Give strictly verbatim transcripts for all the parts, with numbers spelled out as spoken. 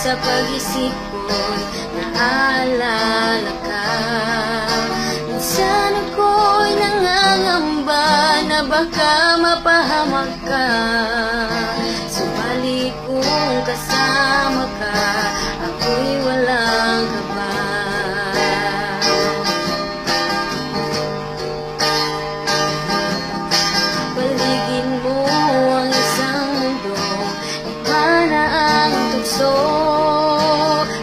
Sa pag-isip ko'y naalala ka. Minsan ako'y nangangamba na baka mapahamak ka. Subalit kung kasama ka, ako'y walang kaba. Paligid mo ang isang mundo, iba na ang tukso.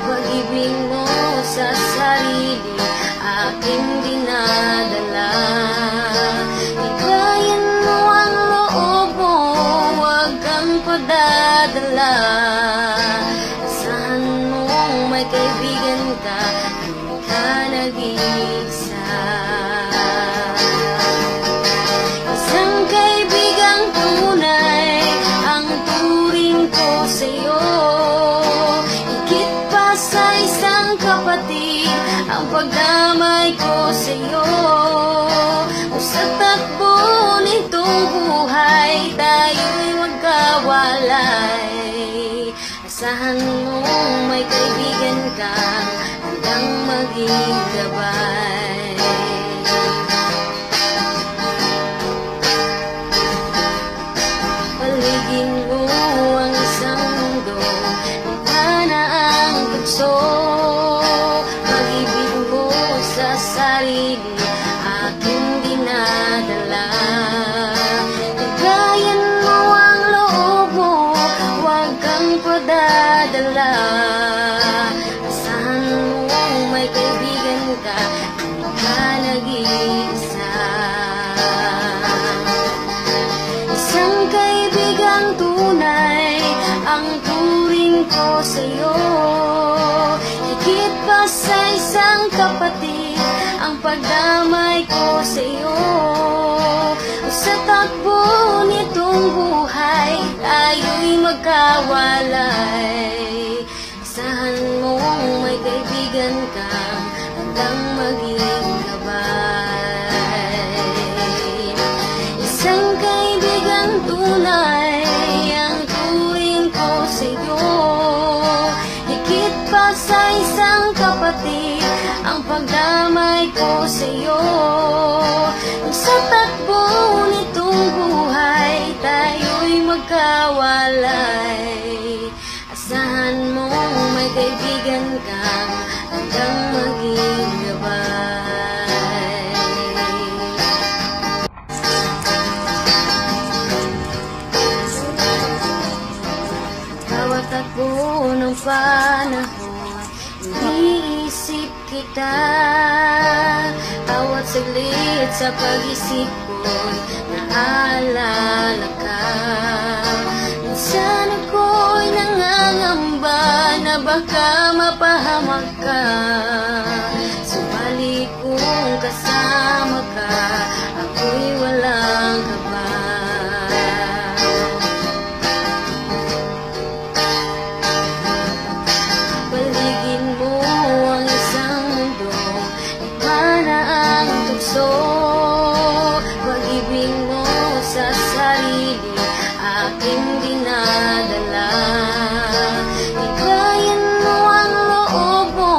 Pag-ibig mo sa sarili, aking dinadala. Higayan mo ang loob mo, huwag kang padadala. Asahan mong may kaibigan ka, di ka nag-iisa. Isang kaibigang tunay ang turing ko sa'yo. Higit pa sa isang kapatid ang pagdamay ko sa'yo. Kung sa takbo nitong buhay tayo'y magkawalay, asahan mong may kaibigan kang handang maging gabay. Paligid mo ang isang mundo, iba na ang tukso. Pag-ibig mo sa sarili, aking dinadala. Higayan mo ang loob mo, huwag kang padadala. Asahan mong may kaibigan ka, di ka nag-iisa. Isang kaibigang tunay ang turing ko sa'yo. Higit pa sa isang kapatid ang pagdamay ko sa'yo. Sa takbo nitong buhay, tayo'y magkawalay. Asahan mong may kaibigan kang handang maging gabay. Isang kaibigang tunay ang turing ko sa'yo. Higit pa sa isang kapatid ang pagdamay ko sa'yo. Sa takbo nitong buhay, tayo'y magkawalay. Asahan mong may kaibigan kang handang maging gabay. Bawat takbo ng panahon, iniisip kita. Bawat saglit sa pag-isip ko'y naalala ka. Minsan ako'y nangangamba na baka mapahamak ka. Subalit kung kasama ka, ako'y walang kaba. Paligid mo ang isang mundo, iba na ang tukso. Pag-ibig mo sa sarili, aking dinadala. Higayan mo ang loob mo,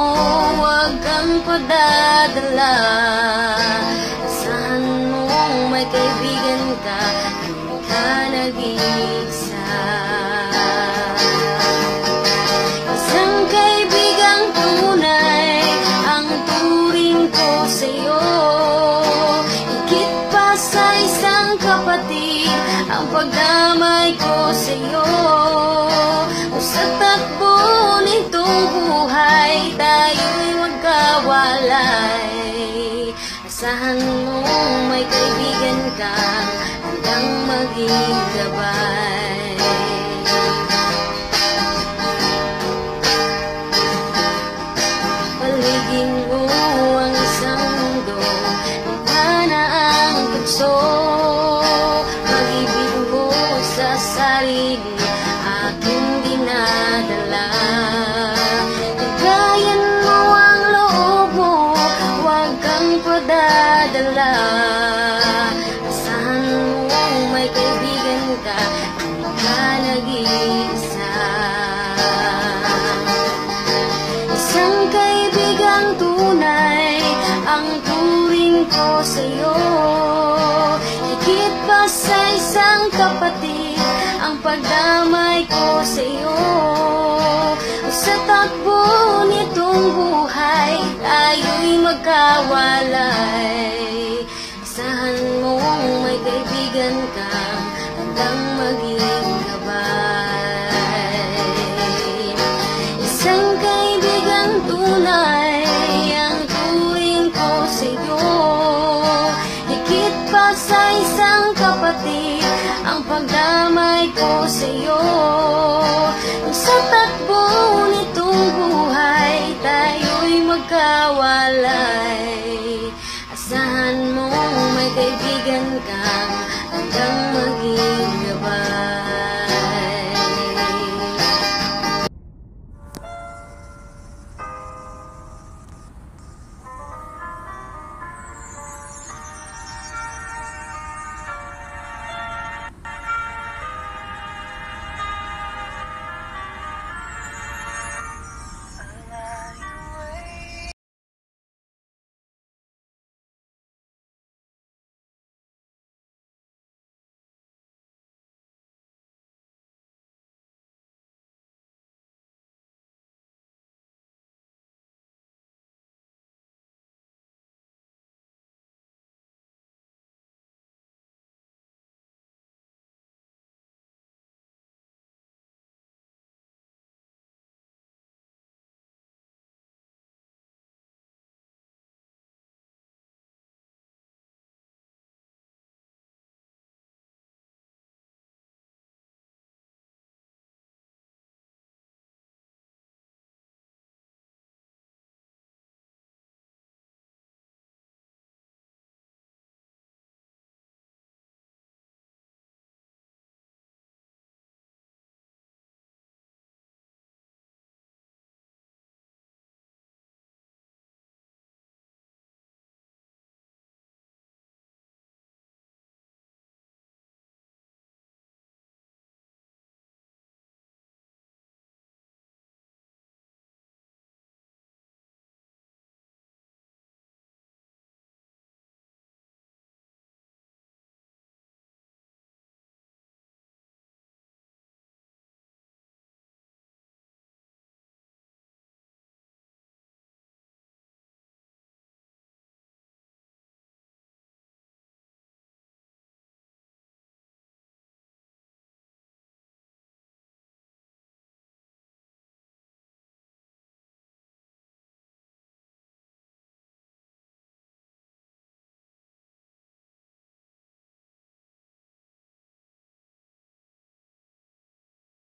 huwag kang padadala. Asahan mong may kaibigan ka, di ka nag-iisa. Isang kaibigang tunay ang turing ko sa'yo. Higit pa sa isang kapatid ang pagdamay ko sa'yo. Kung sa takbo nitong buhay, tayo'y magkawalay. Asahan mong may kaibigan kang handang maging gabay. Paligid mo ang isang mundo, iba na ang tukso. Pag-ibig mo sa sarili, aking dinadala. Higayan mo ang loob mo, huwag kang padadala. Asahan mong may kaibigan ka, sa'yo. Higit pa sa isang kapatid ang pagdamay ko sa'yo. Sa takbo nitong buhay, tayo'y magkawalay. Asahan mong may kaibigan kang handang maging gabay. Isang kaibigan tunay ang turing ko sa'yo. Higit pa sa isang kapatid ang pagdamay ko sa'yo. Sa takbo nitong buhay, tayo'y magkawalay.